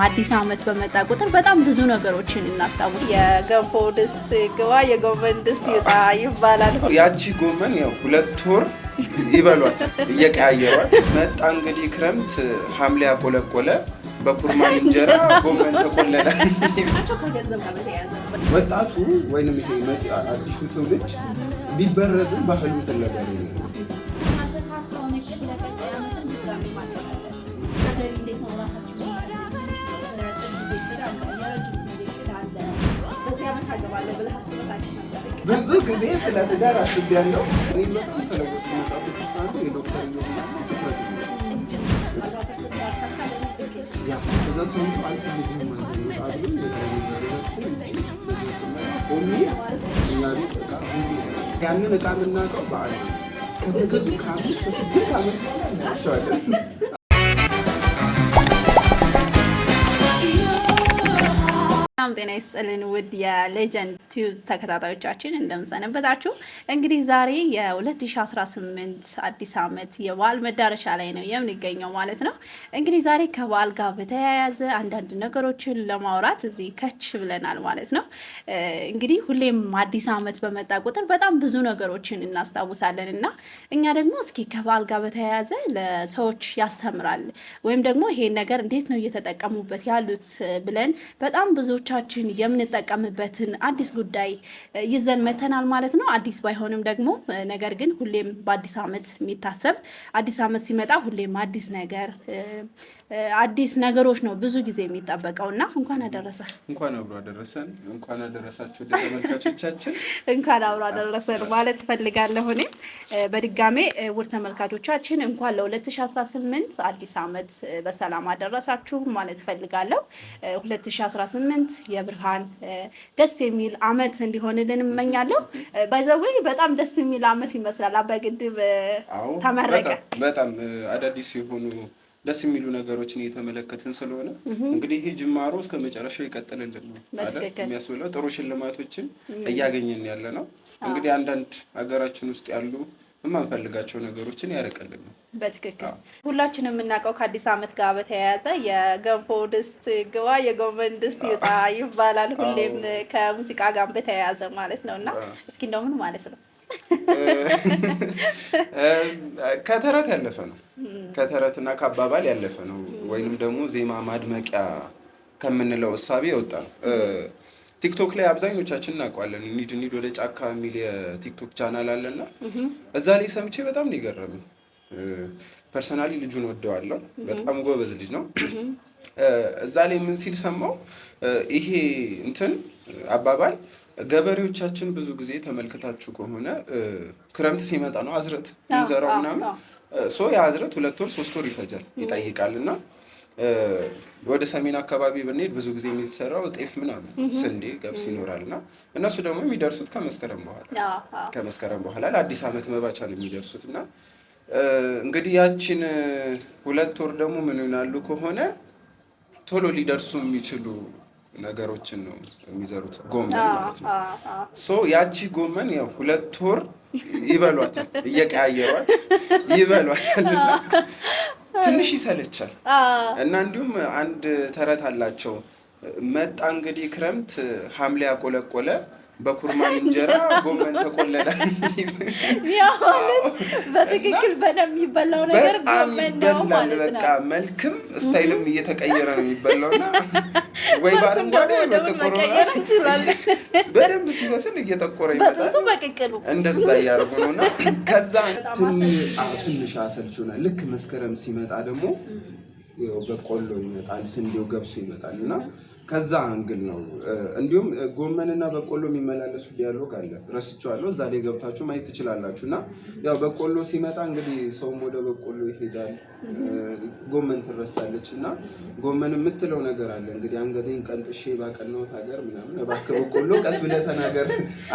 አዲስ ዓመት በመጣ ቁጥር በጣም ብዙ ነገሮችን እናስታውስ። የገንፎ ድስት ግባ የጎመን ድስት ይውጣ ይባላል። ያቺ ጎመን ያው 2 ወር ይበሏታል እየቀያየሯት። መጣ እንግዲህ ክረምት ሐምሌ አቆለቆለ፣ በኩርማን እንጀራ ጎመን ተቆለለ። ከገንዘብ ጋር በተያያዘ ወጣቱ ወይንም ይሄ አዲሱ ትውልድ ቢበረዝም ባህሉን ፍለጋ ነው። ያልተሳካውን እቅድ ለቀጣይ ዓመትም ድጋሚ ማድረግ አለብን። በገቢ እንዴት ነው ራሳችን የአጭር ጊዜ እቅድ አለ፣ የረጅም ጊዜ እቅድ አለ። በዚህ ዓመት አገባለሁ ብለህ አስበህ ታውቅ ነበር? ብዙ ጊዜ ስለ ትዳር አስቤያለሁ። እኔ በጣም ከለወጡ መጽሐፎች ውስጥ አንዱ የዶክተር ኢዮብ ትኩረት ነው። ያ ከዛ ሰው አልፈልግም ማለት ነው። ወጣ ብሎ ቆሜ እኛ ቤት እቃ ብዙ ያንን እቃ የምናውቀው በዓል ከተገዙ ከ5 ከ6 ዓመት በኋላ እናያቸዋለን። ሰላም ጤና ይስጥልን ውድ የ Legend Tube ተከታታዮቻችን እንደምንሰነበታችሁ። እንግዲህ ዛሬ የ2018 አዲስ ዓመት የበዓል መዳረሻ ላይ ነው የምንገኘው ማለት ነው። እንግዲህ ዛሬ ከበዓል ጋር በተያያዘ አንዳንድ ነገሮችን ለማውራት እዚህ ከች ብለናል ማለት ነው። እንግዲህ ሁሌም አዲስ ዓመት በመጣ ቁጥር በጣም ብዙ ነገሮችን እናስታውሳለን እና እኛ ደግሞ እስኪ ከበዓል ጋር በተያያዘ ለሰዎች ያስተምራል ወይም ደግሞ ይሄን ነገር እንዴት ነው እየተጠቀሙበት ያሉት ብለን በጣም ብዙዎቻችን የምንጠቀምበትን አዲስ ጉዳይ ይዘን መተናል ማለት ነው። አዲስ ባይሆንም ደግሞ ነገር ግን ሁሌም በአዲስ ዓመት የሚታሰብ አዲስ ዓመት ሲመጣ ሁሌም አዲስ ነገር አዲስ ነገሮች ነው ብዙ ጊዜ የሚጠበቀው እና እንኳን አደረሰ። እንኳን አብሮ አደረሰን። እንኳን አደረሳችሁ ተመልካቾቻችን። እንኳን አብሮ አደረሰን ማለት እፈልጋለሁ። እኔም በድጋሜ ውድ ተመልካቾቻችን እንኳን ለ2018 አዲስ ዓመት በሰላም አደረሳችሁ ማለት እፈልጋለሁ። 2018 የብርሃን ደስ የሚል ዓመት እንዲሆንልን እመኛለሁ። By the way በጣም ደስ የሚል ዓመት ይመስላል። አባይ ግድብ ተመረቀ። በጣም አዳዲስ የሆኑ ደስ የሚሉ ነገሮችን እየተመለከትን ስለሆነ እንግዲህ ይሄ ጅማሮ እስከ መጨረሻው ይቀጥልልን ነው የሚያስብለው። ጥሩ ሽልማቶችን እያገኘን ያለ ነው። እንግዲህ አንዳንድ ሀገራችን ውስጥ ያሉ የማንፈልጋቸው ነገሮችን ያርቅልን ነው። በትክክል ሁላችንም የምናውቀው ከአዲስ ዓመት ጋር በተያያዘ የገንፎ ድስት ግባ የጎመን ድስት ይውጣ ይባላል። ሁሌም ከሙዚቃ ጋር በተያያዘ ማለት ነው። እና እስኪ እንደው ምን ማለት ነው? ከተረት ያለፈ ነው። ከተረትና ከአባባል ያለፈ ነው። ወይንም ደግሞ ዜማ ማድመቂያ ከምንለው እሳቤ የወጣ ነው። ቲክቶክ ላይ አብዛኞቻችን እናውቀዋለን። ኒድ ኒድ ወደ ጫካ የሚል የቲክቶክ ቻናል አለና እዛ ላይ ሰምቼ በጣም ነው የገረመኝ። Personally ልጁን ወደዋለሁ። በጣም ጎበዝ ልጅ ነው። እዛ ላይ ምን ሲል ሰማው? ይሄ እንትን አባባል ገበሬዎቻችን ብዙ ጊዜ ተመልክታችሁ ከሆነ ክረምት ሲመጣ ነው አዝርዕት እንዘራው ምናምን። So የአዝርዕት 2 ወር 3 ወር ይፈጃል ይጠይቃል። እና ወደ ሰሜን አካባቢ ብንሄድ ብዙ ጊዜ የሚሰራው ጤፍ ምናምን ስንዴ፣ ገብስ ይኖራል። እና እነሱ ደግሞ የሚደርሱት ከመስከረም በኋላ ለአዲስ ዓመት መባቻ ነው የሚደርሱት። እና እንግዲህ ያችን 2 ወር ደግሞ ምን ይሆናሉ ከሆነ ቶሎ ሊደርሱ የሚችሉ ነገሮችን ነው የሚዘሩት፣ ጎመን ማለት ነው። So ያቺ ጎመን ያው 2 ወር ይበሏታል፣ እየቀያየሯት ይበሏታል እና ትንሽ ይሰለቻል። እና እንዲሁም አንድ ተረት አላቸው። መጣ እንግዲህ ክረምት ሐምሌ አቆለቆለ፣ በኩርማን እንጀራ ጎመን ተቆለለ። ያ ማለት በትክክል በደንብ የሚበላው ነገር በጣም ጎመን ነው ይበላል። ማለት በቃ ነው። መልክም style ም እየተቀየረ ነው የሚበላው እና ወይ በአረንጓዴ ወይ በጥቁር መቀየር እንችላለን። በደንብ ሲበስል እየጠቆረ ይመጣል። በጥብሱ በቅቅሉ እንደዛ እያደረጉ ነው እና ከዛ ትንሽ አሰልች ሆናል። ልክ መስከረም ሲመጣ ደግሞ ያው በቆሎ ይመጣል፣ ስንዴው ገብሱ ይመጣል እና ከዛ angle ነው። እንዲሁም ጎመንና በቆሎ የሚመላለሱ dialogue አለ፣ ረስቼዋለሁ። እዛ ላይ ገብታችሁ ማየት ትችላላችሁ። እና ያው በቆሎ ሲመጣ እንግዲህ ሰውም ወደ በቆሎ ይሄዳል፣ ጎመን ትረሳለች። እና ጎመን የምትለው ነገር አለ እንግዲህ አንገቴን ቀንጥሼ ባቀናሁት ሀገር ምናምን እባክህ በቆሎ ቀስ ብለህ ተናገር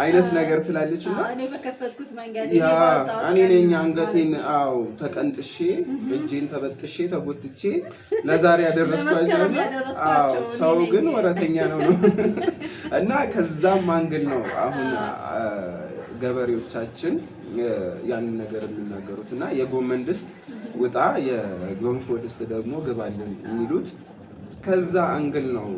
አይነት ነገር ትላለች እና እኔ በከፈትኩት መንገድ ያ እኔ ነኝ አንገቴን አዎ ተቀንጥሼ እጄን ተበጥሼ ተጎትቼ ለዛሬ ያደረስኳቸው ለመስከረም እና ያደረስኳቸው አዎ ሰው እኔ ግን ነኝ። ወረተኛ ነው ነው እና ከዛም angle ነው አሁን ገበሬዎቻችን ያንን ነገር የሚናገሩት እና የጎመን ድስት ውጣ የገንፎ ድስት ደግሞ ግባልን የሚሉት። ከዛ angle ነው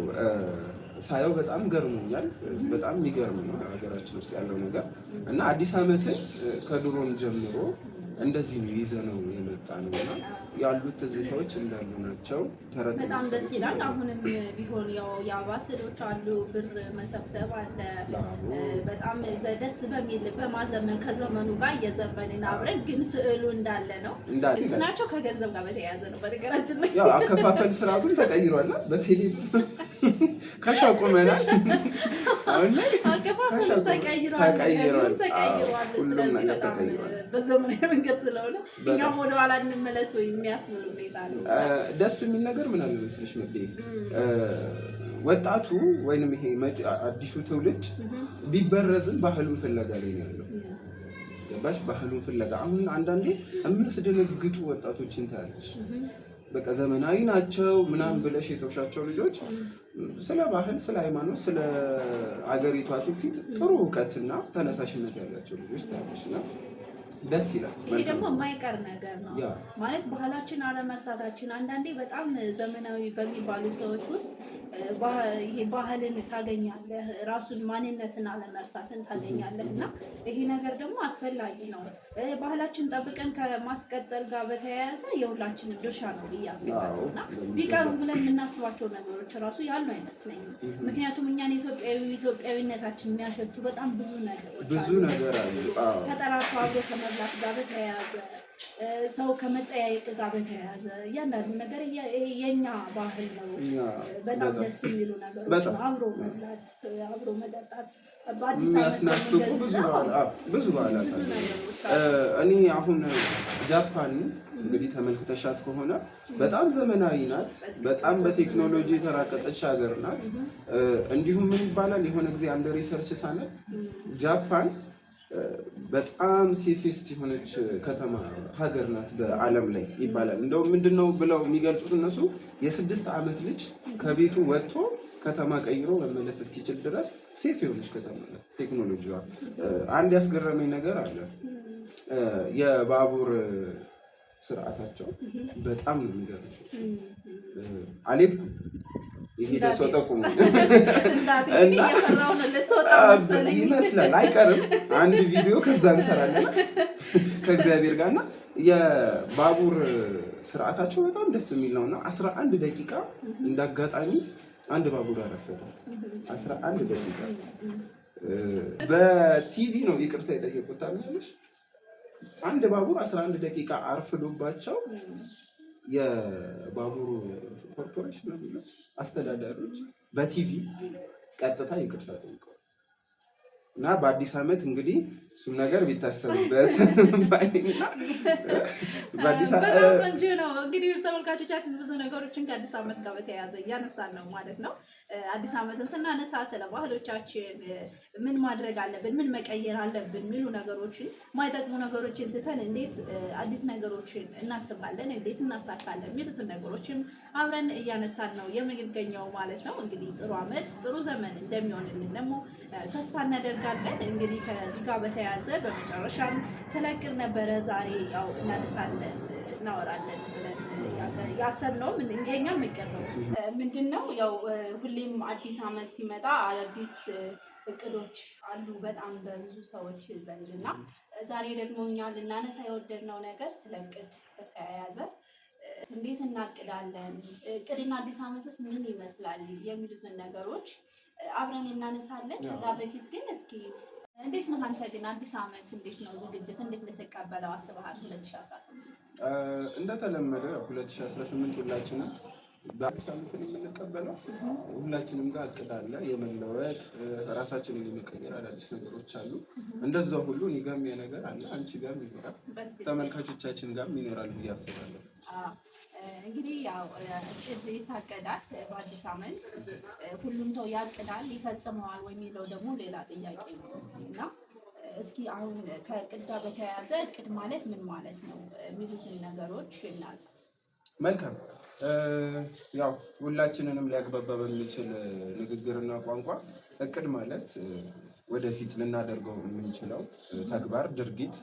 ሳየው በጣም ገርሞኛል። በጣም የሚገርም ነው ሀገራችን ውስጥ ያለው ነገር እና አዲስ ዓመትን ከድሮም ጀምሮ እንደዚህ ነው ይዘነው የመጣ ነው እና ያሉት ትዝታዎች እንዳሉ ናቸው። ተረት በጣም ደስ ይላል። አሁንም ቢሆን ያው የአበባ ስዕሎች አሉ፣ ብር መሰብሰብ አለ። በጣም ደስ በሚል በማዘመን ከዘመኑ ጋር እየዘመንን አብረን ግን ስዕሉ እንዳለ ነው ናቸው። ከገንዘብ ጋር በተያያዘ ነው። በነገራችን ላይ ያው አከፋፈል ስርዓቱን ተቀይሯል። በቴሌ cash አቁመናል። አሁን ላይ አከፋፈሉ ተቀይሯል፣ ተቀይሯል። ስለዚህ በጣም በዘመናዊ መንገድ ስለሆነ እኛም ወደኋላ እንመለስ ወይ የሚያስብል ሁኔታ ነው። ደስ የሚል ነገር ምን አለ መሰለሽ መቤ፣ ወጣቱ ወይንም ይሄ አዲሱ ትውልድ ቢበረዝም ባህሉን ፍለጋ ላይ ነው ያለው። ገባሽ? ባህሉን ፍለጋ አሁን አንዳንዴ የሚያስደነግጡ ወጣቶችን ታያለሽ። በቃ ዘመናዊ ናቸው ምናምን ብለሽ የተውሻቸው ልጆች ስለ ባህል፣ ስለ ሃይማኖት፣ ስለ አገሪቷ ትውፊት ጥሩ እውቀትና ተነሳሽነት ያላቸው ልጆች ታያለሽ እና ደስ ይላል። ይሄ ደግሞ የማይቀር ነገር ነው ማለት ባህላችን አለመርሳታችን። አንዳንዴ በጣም ዘመናዊ በሚባሉ ሰዎች ውስጥ ይሄ ባህልን ታገኛለህ፣ ራሱን ማንነትን አለመርሳትን ታገኛለህ። እና ይሄ ነገር ደግሞ አስፈላጊ ነው። ባህላችን ጠብቀን ከማስቀጠል ጋር በተያያዘ የሁላችንም ድርሻ ነው ብዬ አስባለሁ። እና ቢቀሩ ብለን የምናስባቸው ነገሮች ራሱ ያሉ አይመስለኝም። ምክንያቱም እኛን ኢትዮጵያዊ ኢትዮጵያዊነታችን የሚያሸቱ በጣም ብዙ ነገሮች ብዙ ነገር አሉ። ተጠራርቶ አብሮ ከመብላት ጋር በተያያዘ፣ ሰው ከመጠያየቅ ጋር በተያያዘ እያንዳንዱ ነገር የኛ ባህል ነው። በጣም ደስ የሚሉ ነገሮች ነው። አብሮ መብላት፣ አብሮ መጠጣት፣ በአዲስ የሚያስናፍቁ ብዙ በዓላት አሉ። እኔ አሁን ጃፓን እንግዲህ ተመልክተሻት ከሆነ በጣም ዘመናዊ ናት። በጣም በቴክኖሎጂ የተራቀቀች ሀገር ናት። እንዲሁም ምን ይባላል የሆነ ጊዜ አንድ research ሳነብ ጃፓን በጣም safest የሆነች ከተማ ሀገር ናት በዓለም ላይ ይባላል። እንደውም ምንድነው ብለው የሚገልጹት እነሱ የ6 ዓመት ልጅ ከቤቱ ወጥቶ ከተማ ቀይሮ መመለስ እስኪችል ድረስ safe የሆነች ከተማ ናት። ቴክኖሎጂዋ አንድ ያስገረመኝ ነገር አለ። የባቡር ስርዓታቸው በጣም ነው የሚገርምሽ። አልሄድኩም፣ የሄደ ሰው ጠቁሙ ይመስላል። አይቀርም አንድ ቪዲዮ ከዛ እንሰራለን ከእግዚአብሔር ጋር። እና የባቡር ስርዓታቸው በጣም ደስ የሚል ነው እና 11 ደቂቃ እንዳጋጣሚ አንድ ባቡር አረፈደ። 11 ደቂቃ በቲቪ ነው ይቅርታ የጠየቁት፣ ታምኛለሽ? አንድ ባቡር 11 ደቂቃ አርፍዶባቸው የባቡሩ ኮርፖሬሽን ነው የሚሉት አስተዳዳሪዎች በቲቪ ቀጥታ ይቅርታ ጠይቀዋል። እና በአዲስ ዓመት እንግዲህ እሱም ነገር ቢታሰብበት። በጣም ቆንጆ ነው። እንግዲህ ተመልካቾቻችን ብዙ ነገሮችን ከአዲስ ዓመት ጋር በተያያዘ እያነሳን ነው ማለት ነው። አዲስ ዓመትን ስናነሳ ስለ ባህሎቻችን ምን ማድረግ አለብን፣ ምን መቀየር አለብን የሚሉ ነገሮችን፣ ማይጠቅሙ ነገሮችን ትተን እንዴት አዲስ ነገሮችን እናስባለን፣ እንዴት እናሳካለን የሚሉትን ነገሮችን አብረን እያነሳን ነው የምንገኘው ማለት ነው። እንግዲህ ጥሩ ዓመት ጥሩ ዘመን እንደሚሆንልን ደግሞ ተስፋ እናደርጋለን። እንግዲህ ከዚህ ጋር በተያያዘ በመጨረሻም ስለ እቅድ ነበረ ዛሬ ያው እናነሳለን እናወራለን ብለን ያሰብነውም የኛም እቅድ ነው። ምንድን ነው ያው ሁሌም አዲስ ዓመት ሲመጣ አዳዲስ እቅዶች አሉ በጣም በብዙ ሰዎች ዘንድ። እና ዛሬ ደግሞ እኛ ልናነሳ የወደድነው ነገር ስለ እቅድ በተያያዘ እንዴት እናቅዳለን፣ እቅድና አዲስ ዓመትስ ምን ይመስላል የሚሉትን ነገሮች አብረን እናነሳለን። ከዛ በፊት ግን እስኪ እንዴት ነው አንተ ግን አዲስ ዓመት እንዴት ነው ዝግጅት፣ እንዴት ልትቀበለው አስበሃል 2018? እንደተለመደ 2018 ሁላችንም በአዲስ ዓመትን የምንቀበለው ሁላችንም ጋር እቅድ አለ፣ የመለወጥ፣ ራሳችንን የመቀየር አዳዲስ ነገሮች አሉ። እንደዛው ሁሉ እኔ ጋርም ያ ነገር አለ፣ አንቺ ጋርም ይኖራል፣ ተመልካቾቻችን ጋርም ይኖራል ብዬ አስባለሁ። እንግዲህ ያው እቅድ ይታቀዳል በአዲስ ዓመት፣ ሁሉም ሰው ያቅዳል፣ ይፈጽመዋል ወይ የሚለው ደግሞ ሌላ ጥያቄ ነው። እና እስኪ አሁን ከእቅድ ጋር በተያያዘ እቅድ ማለት ምን ማለት ነው የሚሉትን ነገሮች እናንሳ። መልካም፣ ያው ሁላችንንም ሊያግባባ በሚችል ንግግርና ቋንቋ እቅድ ማለት ወደፊት ልናደርገው የምንችለው ተግባር፣ ድርጊት፣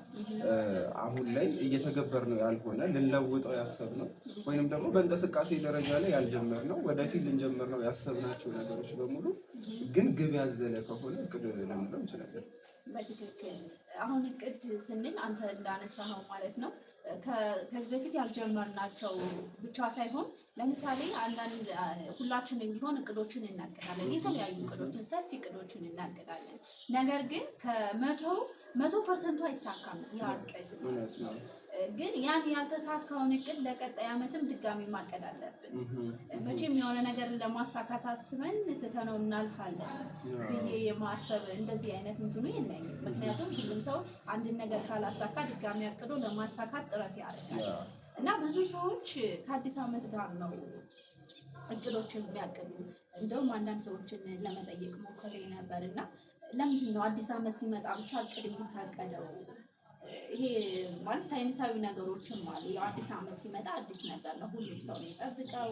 አሁን ላይ እየተገበርነው ያልሆነ፣ ልንለውጠው ያሰብነው ወይንም ደግሞ በእንቅስቃሴ ደረጃ ላይ ያልጀመርነው፣ ወደፊት ልንጀምር ነው ያሰብናቸው ነገሮች በሙሉ ግን ግብ ያዘለ ከሆነ እቅድ ልንለው እንችላለን። በትክክል። አሁን እቅድ ስንል አንተ እንዳነሳኸው ማለት ነው፣ ከዚህ በፊት ያልጀመርናቸው ብቻ ሳይሆን ለምሳሌ አንዳንድ ሁላችንም ቢሆን እቅዶችን እናቅዳለን። የተለያዩ እቅዶችን፣ ሰፊ እቅዶችን እናቅዳለን። ነገር ግን ከ100% ኡ አይሳካም ያ እቅድ ማለት ነው። ግን ያን ያልተሳካውን እቅድ ለቀጣይ ዓመትም ድጋሚ ማቀድ አለብን። መቼም የሆነ ነገርን ለማሳካት አስበን ትተነው እናልፋለን ብዬ የማሰብ እንደዚህ አይነት እንትኑ የለኝም። ምክንያቱም ሁሉም ሰው አንድን ነገር ካላሳካ ድጋሚ አቅዶ ለማሳካት ጥረት ያደርጋል። እና ብዙ ሰዎች ከአዲስ ዓመት ጋር ነው እቅዶችን የሚያቅዱ። እንደውም አንዳንድ ሰዎችን ለመጠየቅ ሞክሬ ነበር እና ለምንድን ነው አዲስ ዓመት ሲመጣ ብቻ እቅድ የሚታቀደው? ይሄ ማለት ሳይንሳዊ ነገሮችም አሉ። ያው አዲስ ዓመት ሲመጣ አዲስ ነገር ነው፣ ሁሉም ሰው የሚጠብቀው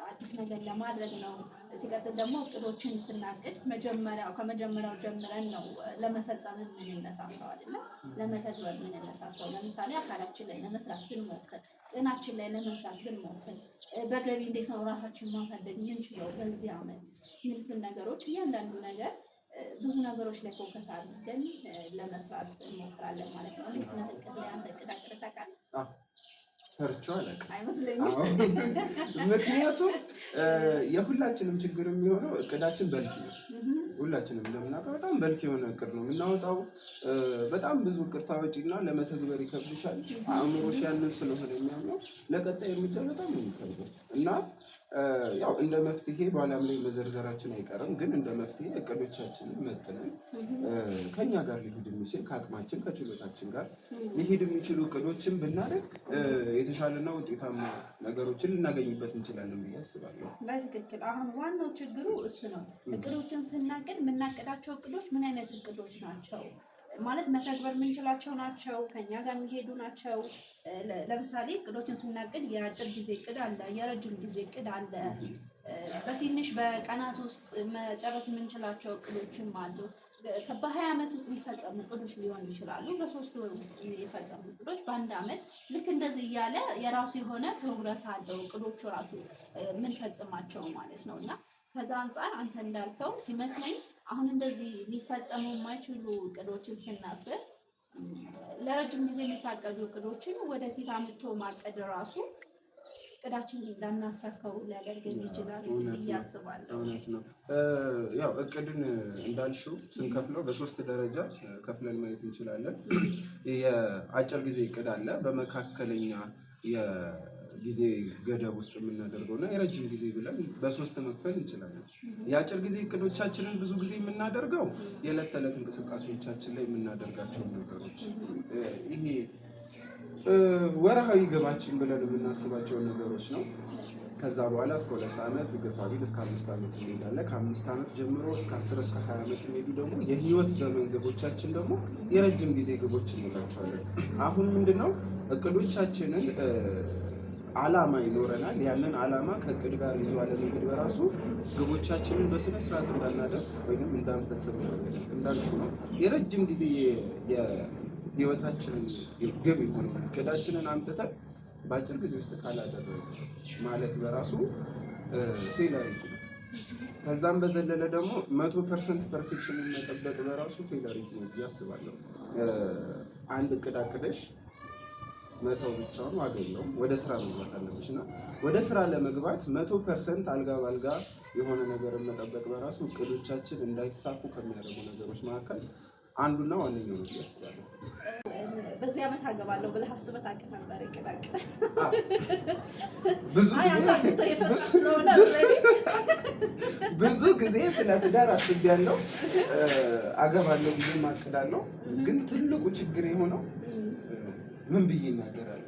አዲስ ነገር ለማድረግ ነው። ሲቀጥል ደግሞ እቅዶችን ስናቅድ መጀመሪያው ከመጀመሪያው ጀምረን ነው ለመፈጸም የምንነሳሳው አይደለ? ለመተግበር የምንነሳሳው። ለምሳሌ አካላችን ላይ ለመስራት ብንሞክር፣ ጤናችን ላይ ለመስራት ብንሞክር፣ በገቢ እንዴት ነው ራሳችን ማሳደግ የምንችለው በዚህ ዓመት ሚልፍን ነገሮች እያንዳንዱ ነገር ብዙ ነገሮች ላይ focus አድርገን ለመስራት እንሞክራለን ማለት ነው። እንዴት ነህ እቅድ ላይ? አንተ እቅድ አቅደህ ታውቃለህ? ሰርቼው አላውቅም። አይመስለኝም። ምክንያቱም የሁላችንም ችግር የሚሆነው እቅዳችን bulky ነው። ሁላችንም እንደምናውቀው በጣም bulky የሆነ እቅድ ነው የምናወጣው። በጣም ብዙ እቅድ ታወጪና ለመተግበር ይከብድሻል። አእምሮሽ ያንን ስለሆነ የሚያምነው ለቀጣይ እርምጃ በጣም ነው የሚከብደው። እና ያው እንደ መፍትሄ በኋላም ላይ መዘርዘራችን አይቀርም፣ ግን እንደ መፍትሄ እቅዶቻችንን መጥነን ከኛ ጋር ሊሄድ የሚችል፣ ከአቅማችን ከችሎታችን ጋር ሊሄድ የሚችሉ እቅዶችን ብናደርግ የተሻለና ውጤታማ ነገሮችን ልናገኝበት እንችላለን ብዬ አስባለሁ። በትክክል። አሁን ዋናው ችግሩ እሱ ነው። እቅዶችን ስናቅድ የምናቅዳቸው እቅዶች ምን አይነት እቅዶች ናቸው? ማለት መተግበር የምንችላቸው ናቸው? ከኛ ጋር የሚሄዱ ናቸው? ለምሳሌ እቅዶችን ስናቅድ የአጭር ጊዜ እቅድ አለ፣ የረጅም ጊዜ እቅድ አለ። በትንሽ በቀናት ውስጥ መጨረስ የምንችላቸው እቅዶችም አሉ። በ20 ዓመት ውስጥ የሚፈጸሙ እቅዶች ሊሆኑ ይችላሉ። በ3 ወር ውስጥ የሚፈጸሙ እቅዶች፣ በአንድ ዓመት፣ ልክ እንደዚህ እያለ የራሱ የሆነ progress አለው እቅዶቹ ራሱ የምንፈጽማቸው ማለት ነው። እና ከዛ አንጻር አንተ እንዳልከው ሲመስለኝ አሁን እንደዚህ ሊፈጸሙ የማይችሉ እቅዶችን ስናስብ ለረጅም ጊዜ የሚታቀዱ እቅዶችን ወደፊት አምጥቶ ማቀድ ራሱ እቅዳችንን እንዳናሳካው ሊያደርገን ይችላል ብዬ አስባለሁ። እውነት ነው። ያው እቅድን እንዳልሽው ስንከፍለው በሶስት ደረጃ ከፍለን ማየት እንችላለን። የአጭር ጊዜ እቅድ አለ፣ በመካከለኛ የጊዜ ገደብ ውስጥ የምናደርገው እና የረጅም ጊዜ ብለን በሶስት መክፈል እንችላለን። የአጭር ጊዜ እቅዶቻችንን ብዙ ጊዜ የምናደርገው የዕለት ተዕለት እንቅስቃሴዎቻችን ላይ የምናደርጋቸውን ነገሮች፣ ይሄ ወርሃዊ ግባችን ብለን የምናስባቸውን ነገሮች ነው። ከዛ በኋላ እስከ 2 ዓመት፣ ግፋ ቢል እስከ 5 ዓመት እንሄዳለን። ከ5 ዓመት ጀምሮ እስከ 10፣ እስከ 20 ዓመት የሚሄዱ ደግሞ የህይወት ዘመን ግቦቻችን ደግሞ የረጅም ጊዜ ግቦች እንላቸዋለን። አሁን ምንድነው፣ እቅዶቻችንን አላማ ይኖረናል። ያንን አላማ ከእቅድ ጋር ይዞ አለመሄድ በራሱ ግቦቻችንን በስነ ስርዓት እንዳናደርግ ወይም እንዳንፈጽም ያደርገናል። እንዳልሽው ነው፣ የረጅም ጊዜ የህይወታችንን ግብ የሆነውን እቅዳችንን አምጥተን በአጭር ጊዜ ውስጥ ካላደረግን ማለት በራሱ failure ነው። ከዛም በዘለለ ደግሞ 100% perfection ን መጠበቅ በራሱ failure ነው ብዬ አስባለሁ። አንድ እቅድ አቅደሽ መተው ብቻውን ዋጋ የለውም። ወደ ስራ መግባት አለብሽ እና ወደ ስራ ለመግባት 100% አልጋ ባልጋ የሆነ ነገርን መጠበቅ በራሱ እቅዶቻችን እንዳይሳኩ ከሚያደርጉ ነገሮች መካከል አንዱና ዋነኛው ነው ብዬ አስባለሁ። በዚህ ዓመት አገባለሁ ብለህ አስበህ ታውቅ ነበር? እቅድ አቅደህ? ብዙ አይ ጊዜ አንተ አግብተህ የፈታህ ስለሆነ ብዙ ጊዜ ስለ ትዳር አስቤያለሁ፣ አገባለሁ ብዬ አቅዳለሁ። ግን ትልቁ ችግር የሆነው ምን ብዬ እናገራለሁ?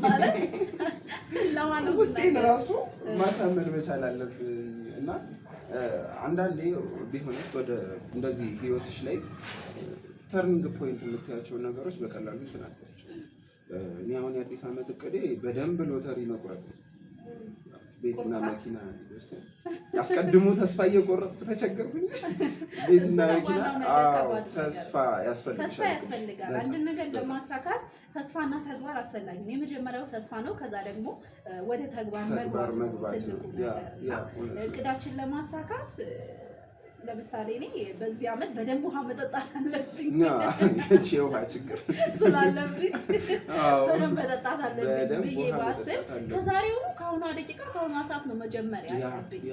ማለት ለማን ነው ውስጤን የምትናገረው? ራሱ ማሳመን መቻል አለብኝ። እና አንዳንዴ ቢሆንስ ወደ እንደዚህ ህይወትሽ ላይ turning point የምታያቸውን ነገሮች በቀላሉ እንትን አታያቸውም። እኔ አሁን የአዲስ ዓመት እቅዴ በደንብ ሎተሪ መቁረጥ ነው። ቤትና መኪና ሊደርሰን አስቀድሞ ተስፋ እየቆረጥኩ ተቸገርኩኝ። ቤትና መኪና ተስፋ ያስፈልጋል። ተስፋ ያስፈልጋል። አንድ ነገር ለማሳካት ተስፋና ተግባር አስፈላጊ ነው። የመጀመሪያው ተስፋ ነው። ከዛ ደግሞ ወደ ተግባር መግባት ነው ትልቁ ነገር። እቅዳችን ለማሳካት ለምሳሌ እኔ በዚህ ዓመት በደንብ ውሃ መጠጣት አለብኝ። የውሃ ችግር ስላለብኝ በደንብ መጠጣት አለብኝ ብዬ ባስብ ከዛሬውኑ ከአሁኗ ደቂቃ ከአሁኗ ሰዓት ነው መጀመሪያ ያለብኝ።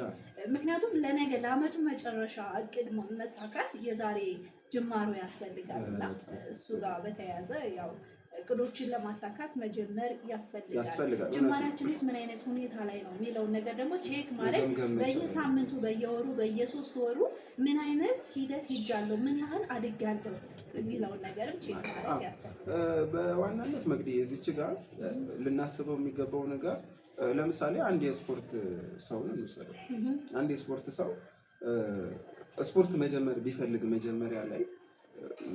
ምክንያቱም ለነገ ለዓመቱ መጨረሻ እቅድ መሳካት የዛሬ ጅማሮ ያስፈልጋል እና እሱ ጋር በተያያዘ ያው እቅዶችን ለማሳካት መጀመር ያስፈልጋል። ጅማሬያችንስ ምን አይነት ሁኔታ ላይ ነው የሚለውን ነገር ደግሞ check ማድረግ በየሳምንቱ፣ በየወሩ፣ በየሶስት ወሩ ምን አይነት ሂደት ሂጃለሁ፣ ምን ያህል አድጌያለሁ የሚለውን ነገርም check ማድረግ ያስፈልጋል። በዋናነት መቅዲ እዚች ጋር ልናስበው የሚገባው ነገር ለምሳሌ አንድ የስፖርት ሰው ነው እንውሰደው። አንድ የስፖርት ሰው ስፖርት መጀመር ቢፈልግ መጀመሪያ ላይ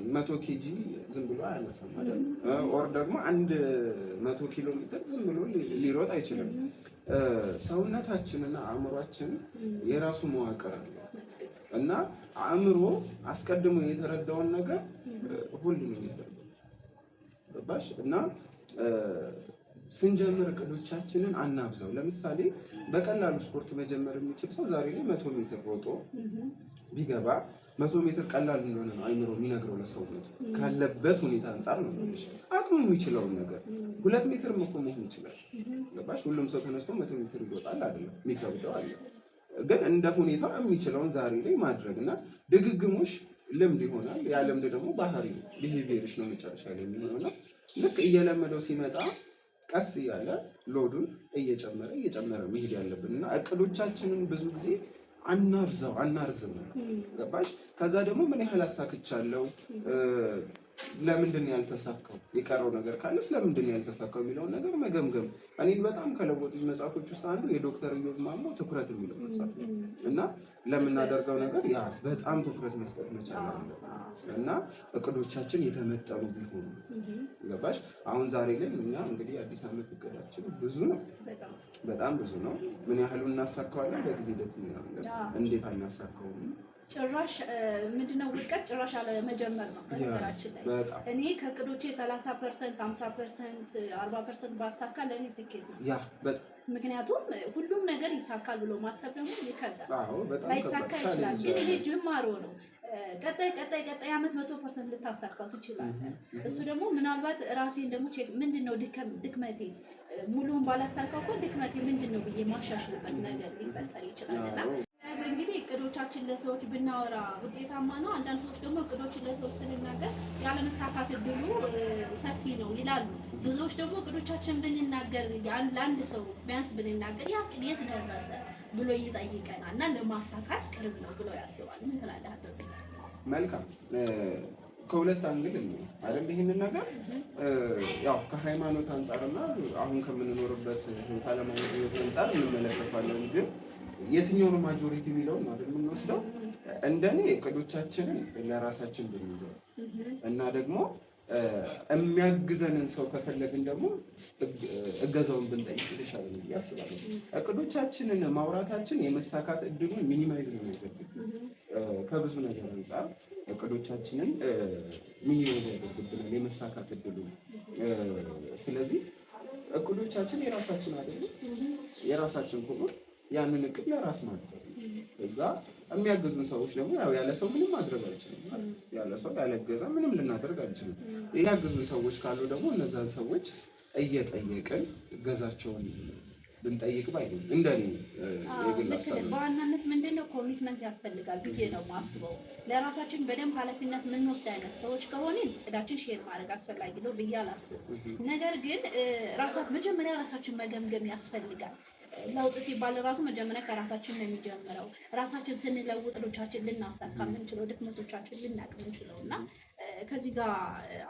100 kg ዝም ብሎ አያነሳም ማለት or ደግሞ 100 ኪሎ ሜትር ዝም ብሎ ሊሮጥ አይችልም። ሰውነታችንና አእምሯችን የራሱ መዋቅር አለው እና አእምሮ አስቀድሞ የተረዳውን ነገር ሁሉ ነው የሚያደርገው። ገባሽ? እና ስንጀምር እቅዶቻችንን አናብዛው። ለምሳሌ በቀላሉ ስፖርት መጀመር የሚችል ሰው ዛሬ ላይ 100 ሜትር ሮጦ ቢገባ 100 ሜትር ቀላል እንደሆነ ነው አይምሮ የሚነግረው ለሰውነቱ ካለበት ሁኔታ አንጻር ነው የሚልሽ። አቅሙ የሚችለውን ነገር 2 ሜትር እኮ መሆን ይችላል። ገባሽ? ሁሉም ሰው ተነስቶ 100 ሜትር ይሮጣል አይደለም፣ የሚከብደው አለ። ግን እንደ ሁኔታው የሚችለውን ዛሬ ላይ ማድረግ እና ድግግሞሽ ልምድ ይሆናል። ያ ልምድ ደግሞ ባህሪ ነው፣ behavior ሽ ነው መጨረሻ ላይ የሚሆነው። ልክ እየለመደው ሲመጣ ቀስ እያለ load ኡን እየጨመረ እየጨመረ መሄድ ያለብን እና እቅዶቻችንን ብዙ ጊዜ አናርዘው አናርዝም። ገባሽ? ከዛ ደግሞ ምን ያህል አሳክቻለሁ፣ ለምንድን ነው ያልተሳካው፣ የቀረው ነገር ካለስ ለምንድን ነው ያልተሳካው የሚለውን ነገር መገምገም። እኔን በጣም ከለወጡኝ መጽሐፎች ውስጥ አንዱ የዶክተር ኢዮብ ማሞ ትኩረት የሚለው መጽሐፍ ነው እና ለምናደርገው ነገር ያ በጣም ትኩረት መስጠት መቻል አለ እና እቅዶቻችን የተመጠኑ ቢሆኑ። ገባሽ? አሁን ዛሬ ላይ እኛ እንግዲህ አዲስ ዓመት እቅዳችን ብዙ ነው፣ በጣም ብዙ ነው። ምን ያህሉ እናሳካዋለን በጊዜ ሂደት እናያለን። እንዴት አናሳካውም? ጭራሽ ምንድነው ውድቀት ጭራሽ አለመጀመር ነው። በነገራችን ላይ እኔ ከእቅዶቼ 30%፣ 50%፣ 40% ባሳካ ለእኔ ስኬት ነው። ምክንያቱም ሁሉም ነገር ይሳካል ብሎ ማሰብ ደግሞ ይከብዳል። ላይሳካ ይችላል፣ ግን ይሄ ጅማሮ ነው። ቀጣይ ቀጣይ ቀጣይ ዓመት 100% ልታሳካው ትችላለህ። እሱ ደግሞ ምናልባት ራሴን ደግሞ check ምንድነው ድክመቴ፣ ሙሉውን ባላሳካው እኮ ድክመቴ ምንድን ነው ብዬ ማሻሽልበት ነገር ሊፈጠር ይችላል። እና እንግዲህ እቅዶቻችን ለሰዎች ብናወራ ውጤታማ ነው። አንዳንድ ሰዎች ደግሞ እቅዶችን ለሰዎች ስንናገር ያለመሳካት እድሉ ሰፊ ነው ይላሉ። ብዙዎች ደግሞ እቅዶቻችን ብንናገር ለአንድ ሰው ቢያንስ ብንናገር ያ እቅድ የት ደረሰ ብሎ ይጠይቀናል እና ለማሳካት ቅርብ ነው ብለው ያስባል። ምን ትላለህ? መልካም፣ ከሁለት angle ነው አይደል? ይህንን ነገር ያው ከሃይማኖት አንጻርና አሁን ከምንኖርበት ህይወት አለማዊ ህይወት አንጻር እንመለከታለን። ግን የትኛውን majority የሚለውን አይደል የምንወስደው? እንደኔ እቅዶቻችንን ለራሳችን ብንይዘው እና ደግሞ የሚያግዘንን ሰው ከፈለግን ደግሞ እገዛውን ብንጠይቅ የተሻለ ነው ብዬ አስባለሁ። እቅዶቻችንን ማውራታችን የመሳካት እድሉን minimize ነው የሚያደርግብን። ከብዙ ነገር አንጻር እቅዶቻችንን minimize ያደርግብናል የመሳካት እድሉን። ስለዚህ እቅዶቻችን የራሳችን አይደለም፣ የራሳችን ከሆኑ ያንን እቅድ ለራስ ማድረግ እዛ የሚያግዙን ሰዎች ደግሞ ያው ያለ ሰው ምንም ማድረግ አይችልም። ያለ ሰው ያለ እገዛ ምንም ልናደርግ አንችልም። የሚያግዙን ሰዎች ካሉ ደግሞ እነዛን ሰዎች እየጠየቅን እገዛቸውን ብንጠይቅ ባይ እንደኔ የግል ሀሳብ ነው። በዋናነት ምንድነው commitment ያስፈልጋል ብዬ ነው የማስበው። ለራሳችን በደንብ ኃላፊነት የምንወስድ አይነት ሰዎች ከሆንን እቅዳችን share ማድረግ አስፈላጊ ነው ብዬ አላስብም። ነገር ግን መጀመሪያ ራሳችን መገምገም ያስፈልጋል። ለውጥ ሲባል ራሱ መጀመሪያ ከራሳችን ነው የሚጀምረው። ራሳችን ስንለውጥ እቅዶቻችን ልናሳካ የምንችለው ድክመቶቻችን ልናቅ የምንችለው እና ከዚህ ጋር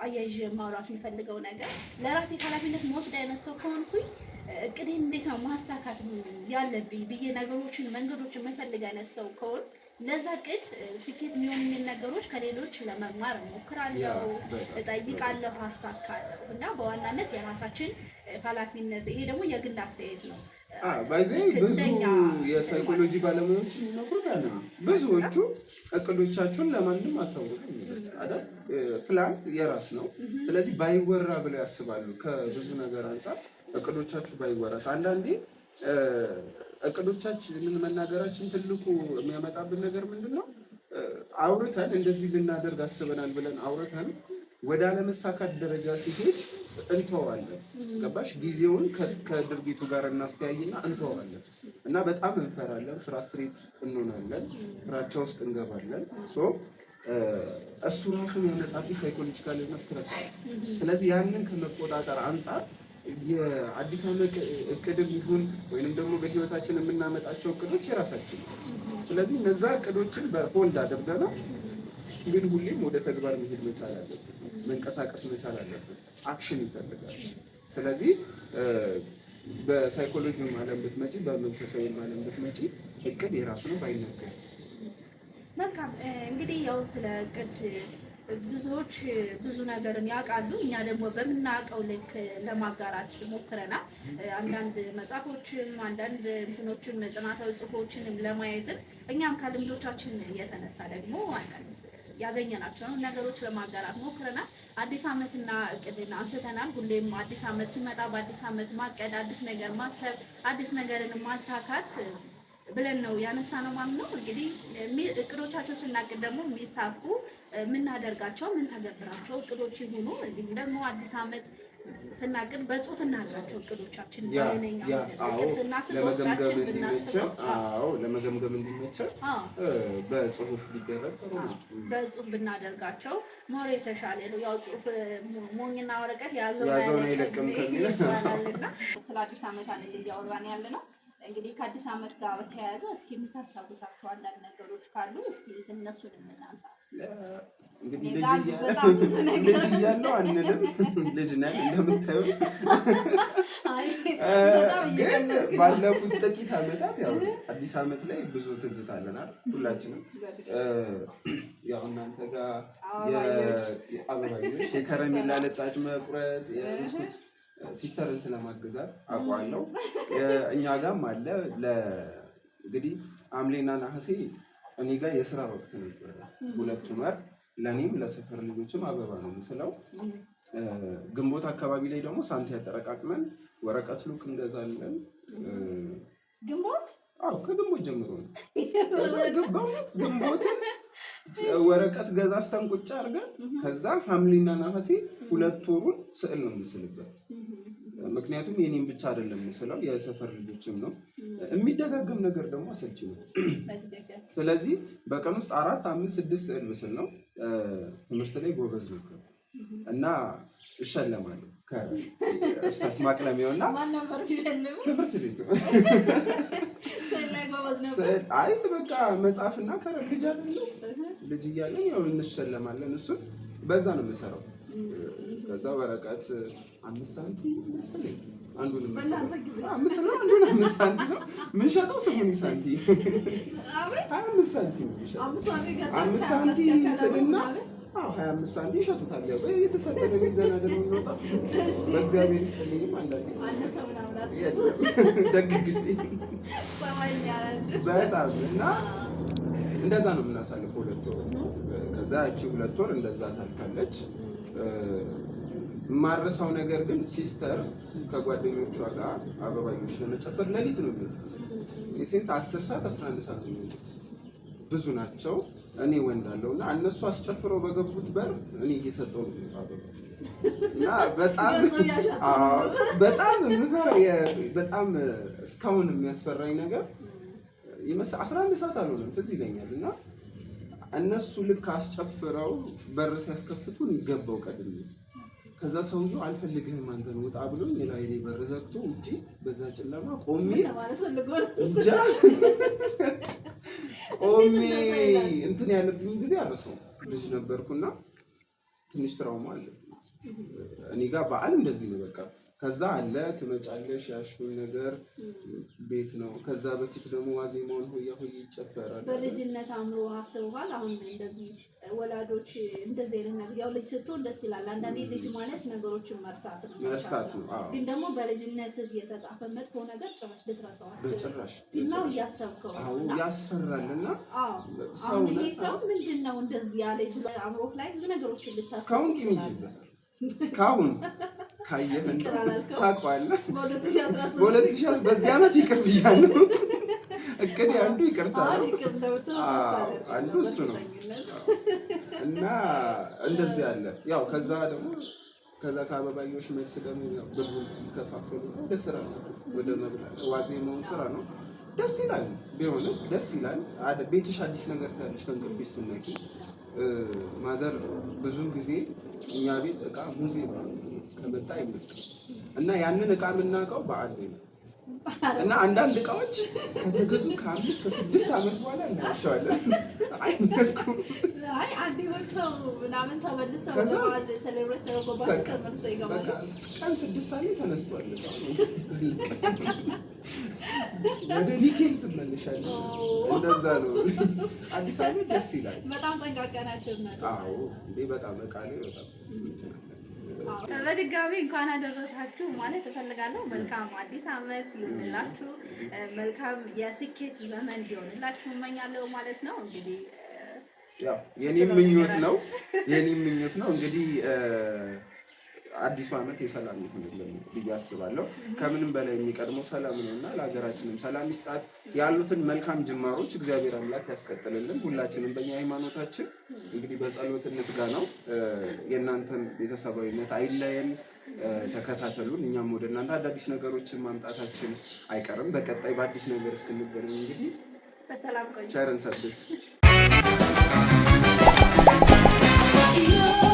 አያይዤ ማውራት የሚፈልገው ነገር ለራሴ ኃላፊነት መወስድ አይነት ሰው ከሆንኩኝ እቅዴን እንዴት ነው ማሳካት ያለብኝ ብዬ ነገሮችን መንገዶችን የምፈልግ አይነት ሰው ከሆን ለዛ እቅድ ስኬት የሚሆኑ ነገሮች ከሌሎች ለመማር እሞክራለሁ፣ እጠይቃለሁ፣ አሳካለሁ እና በዋናነት የራሳችን ኃላፊነት፣ ይሄ ደግሞ የግል አስተያየት ነው። By the way ብዙ የሳይኮሎጂ ባለሙያዎች የሚመክሩት ያለ ነው። ብዙዎቹ እቅዶቻችሁን ለማንም አታውሩ አይደል? ፕላን የራስ ነው። ስለዚህ ባይወራ ብለው ያስባሉ። ከብዙ ነገር አንጻር እቅዶቻችሁ ባይወራስ፣ አንዳንዴ እቅዶቻችንን መናገራችን ትልቁ የሚያመጣብን ነገር ምንድን ነው? አውርተን እንደዚህ ልናደርግ አስበናል ብለን አውርተን ወደ አለመሳካት ደረጃ ሲሄድ እንተዋለን። ገባሽ? ጊዜውን ከድርጊቱ ጋር እናስተያይና እንተዋለን እና በጣም እንፈራለን፣ frustrate እንሆናለን፣ ፍራቻ ውስጥ እንገባለን። So እሱ ራሱ የሚያመጣብኝ psychological እና stress አለ። ስለዚህ ያንን ከመቆጣጠር አንጻር የአዲስ ዓመት እቅድም ይሁን ወይንም ደግሞ በህይወታችን የምናመጣቸው እቅዶች የራሳችን ነው። ስለዚህ እነዛ እቅዶችን በ hold አድርገነው ግን ሁሌም ወደ ተግባር መሄድ መቻል አለብን፣ መንቀሳቀስ መቻል አለብን። Action ይፈልጋል። ስለዚህ በሳይኮሎጂውም ዓለም ብትመጪ፣ በመንፈሳዊም ዓለም ብትመጪ እቅድ የራሱ ነው ባይነገር። መልካም። እንግዲህ ያው ስለ እቅድ ብዙዎች ብዙ ነገርን ያውቃሉ። እኛ ደግሞ በምናውቀው ልክ ለማጋራት ሞክረናል። አንዳንድ መጽሐፎችም አንዳንድ እንትኖችን ጥናታዊ ጽሁፎችንም ለማየትም እኛም ከልምዶቻችን የተነሳ ደግሞ አንዳንድ ያገኘናቸውን ነገሮች ለማጋራት ሞክረናል። አዲስ ዓመትና እቅድን አንስተናል። ሁሌም አዲስ ዓመት ሲመጣ በአዲስ ዓመት ማቀድ፣ አዲስ ነገር ማሰብ፣ አዲስ ነገርን ማሳካት ብለን ነው ያነሳነው ማለት ነው። እንግዲህ እቅዶቻችን ስናቅድ ደግሞ የሚሳኩ የምናደርጋቸው የምንተገብራቸው እቅዶች ይሁኑ። እንዲሁም ደግሞ አዲስ ዓመት ስናቅድ በጽሁፍ እናድርጋቸው እቅዶቻችን። እቅድ ስናስብ በውስጣችን ብናስበው ለመገምገም እንዲመቸን በጽሁፍ ቢደረግ ጥሩ ነው። በጽሁፍ ብናደርጋቸው more የተሻለ ነው። ያው ጽሁፍ ሞኝና ወረቀት የያዘውን አይለቅም ከሚል ይባላልና ስለ አዲስ ዓመት አይደል እያወራን ያለ ነው። እንግዲህ ከአዲስ ዓመት ጋር በተያያዘ እስኪ የምታስታውሳቸው አንዳንድ ነገሮች ካሉ እስኪ እነሱን የምናንሳ። እንግዲህ ልጅ እያለሁ አንልም፣ ልጅ ነን እንደምታዩ። ግን ባለፉት ጥቂት ዓመታት ያው አዲስ ዓመት ላይ ብዙ ትዝታ አለናል ሁላችንም። ያው እናንተ ጋር አበባዮሽ፣ የከረሜላ ልጣጭ መቁረጥ፣ የብስኩት sister ን ስለማግዛት አውቀዋለሁ። እኛ ጋም አለ። እንግዲህ ሐምሌና ነሐሴ እኔ ጋር የስራ ወቅት ነበረ። ሁለቱን ወር ለእኔም ለሰፈር ልጆችም አበባ ነው የምስለው። ግንቦት አካባቢ ላይ ደግሞ ሳንቲ ያጠረቃቅመን ወረቀት ሉክ እንገዛለን። ግንቦት? አዎ፣ ከግንቦት ጀምሮ ነው። በእውነት ግንቦትን ወረቀት ገዛዝተን ቁጭ አድርገን ከዛ ሐምሌና ነሐሴ 2 ወሩን ስዕል ነው የምስልበት። ምክንያቱም የኔም ብቻ አይደለም የምስለው የሰፈር ልጆችም ነው። የሚደጋገም ነገር ደግሞ አሰልቺ ነው። ስለዚህ በቀን ውስጥ አራት፣ አምስት፣ ስድስት ስዕል ምስል ነው። ትምህርት ላይ ጎበዝ ነበር እና እሸለማለሁ። ከእርሳስ ማቅለሚያውና ትምህርት ቤቱ አይ በቃ መጽሐፍና ከረር ልጅ አይደለም ልጅ እያለን ያው እንሸለማለን። እሱን በዛ ነው የምሰራው። ከዛ ወረቀት 5 ሳንቲም መሰለኝ አንዱን አምስት ነው፣ አንዱን 5 ሳንቲም ነው የምንሸጠው። ስሙኒ ሳንቲም 25 ሳንቲም 5 ሳንቲም ስልና 25 ሳንቲም ይሸጡታል። ያው የተሰጠንን ይዘን አይደል የምንወጣው። በእግዚአብሔር ይስጥልኝም አንዳንዴ ደግ ጊዜ በጣም እና እንደዛ ነው የምናሳልፈው 2 ወር። ከዛ ያቺ 2 ወር እንደዛ ታልፋለች። የማረሳው ነገር ግን sister ከጓደኞቿ ጋር አበባዮሽ ለመጨፈር ሌሊት ነው የሚወጡት። Since 10 ሰዓት 11 ሰዓት ነው የሚወጡት። ብዙ ናቸው። እኔ ወንድ አለው እና እነሱ አስጨፍረው በገቡት በር እኔ እየሰጠው ነው አበባ እና በጣም በጣም የምፈራ በጣም እስካሁን የሚያስፈራኝ ነገር 11 ሰዓት አልሆነም ትዝ ይለኛል። እና እነሱ ልክ አስጨፍረው በር ሲያስከፍቱ ገባው ቀድሜ። ከዛ ሰውየው አልፈልግህም አንተን ውጣ ብሎኝ የላይ በር ዘግቶ ውጪ በዛ ጨለማ ቆሜ እንጃ ቆሜ እንትን ያለብኝ ጊዜ አልረሳውም። ልጅ ነበርኩና ትንሽ trauma አለ። እኔ ጋር በዓል እንደዚህ ነው በቃ። ከዛ አለ ትመጫለሽ፣ ያሹን ነገር ቤት ነው። ከዛ በፊት ደግሞ ዋዜማውን ሆያ ሆዬ ይጨፈራል። በልጅነት አእምሮ አስበዋል። አሁን እንደዚህ ወላጆች እንደዚህ አይነት ነገር ያው ልጅ ስትሆን ደስ ይላል። አንዳንዴ ልጅ ማለት ነገሮችን መርሳት ነው፣ መርሳት ነው። ግን ደግሞ በልጅነት የተጻፈ መጥፎ ነገር ጭራሽ ልትረሳው በጭራሽ ሲናው እያሰብከው ያስፈራል። እና አሁን ይሄ ሰው ምንድን ነው እንደዚህ ያለ ብሎ አእምሮህ ላይ ብዙ ነገሮችን ልታስብ እስካሁን ቂም ይዤበታል። እስካሁን ካየህ ታውቀዋለህ። በዚህ ዓመት ይቅር ብያለሁ። እቅድ አንዱ ይቅርታ ነው፣ አንዱ እሱ ነው። እና እንደዚህ አለ። ያው ከዛ ደግሞ ከዛ ከአበባዮሽ መልስ ደግሞ ብሩን ይከፋፈሉ ወደ ስራ ነው፣ ወደ መብላት ዋዜማውን ስራ ነው። ደስ ይላል፣ ቢሆንስ ደስ ይላል። ቤትሽ አዲስ ነገር ታያለሽ ከእንቅልፍሽ ስትነቂ። ማዘር ብዙ ጊዜ እኛ ቤት እቃ ሙዚየም ከመጣ አይመጣም እና ያንን እቃ የምናውቀው በዓል ነው። እና አንዳንድ እቃዎች ከተገዙ ከ5 ከ6 ዓመት በኋላ እናያቸዋለን። አይነኩም። አይ አንዴ ወጥተው ምናምን ተመልሰው celebrate ተደርጎባቸው ተመልሰው ይገባሉ። ቀን 6 ሰዓት ላይ ተነስቷል። ወደ ኒኬል ትመለሻለሽ። እንደዛ ነው። አዲስ ዓመት ደስ ይላል። በጣም ጠንቃቃ ናቸው። አዎ እንዴ፣ በጣም እቃ ላይ በጣም በድጋሚ እንኳን አደረሳችሁ ማለት እፈልጋለሁ። መልካም አዲስ ዓመት ይሁንላችሁ። መልካም የስኬት ዘመን ሊሆንላችሁ እመኛለሁ ማለት ነው። እንግዲህ ያው የኔም ምኞት ነው የኔም ምኞት ነው። እንግዲህ አዲሱ ዓመት የሰላም ይሁንልን ብዬ አስባለሁ። ከምንም በላይ የሚቀድመው ሰላም ነው እና ለሀገራችንም ሰላም ይስጣት። ያሉትን መልካም ጅማሮች እግዚአብሔር አምላክ ያስቀጥልልን። ሁላችንም በእኛ ሃይማኖታችን እንግዲህ በጸሎት እንትጋ ነው። የእናንተን ቤተሰባዊነት አይለየን። ተከታተሉን። እኛም ወደ እናንተ አዳዲስ ነገሮችን ማምጣታችን አይቀርም። በቀጣይ በአዲስ ነገር እስክንገናኝ እንግዲህ በሰላም ቆዩ። ቸር እንሰንብት። Yeah.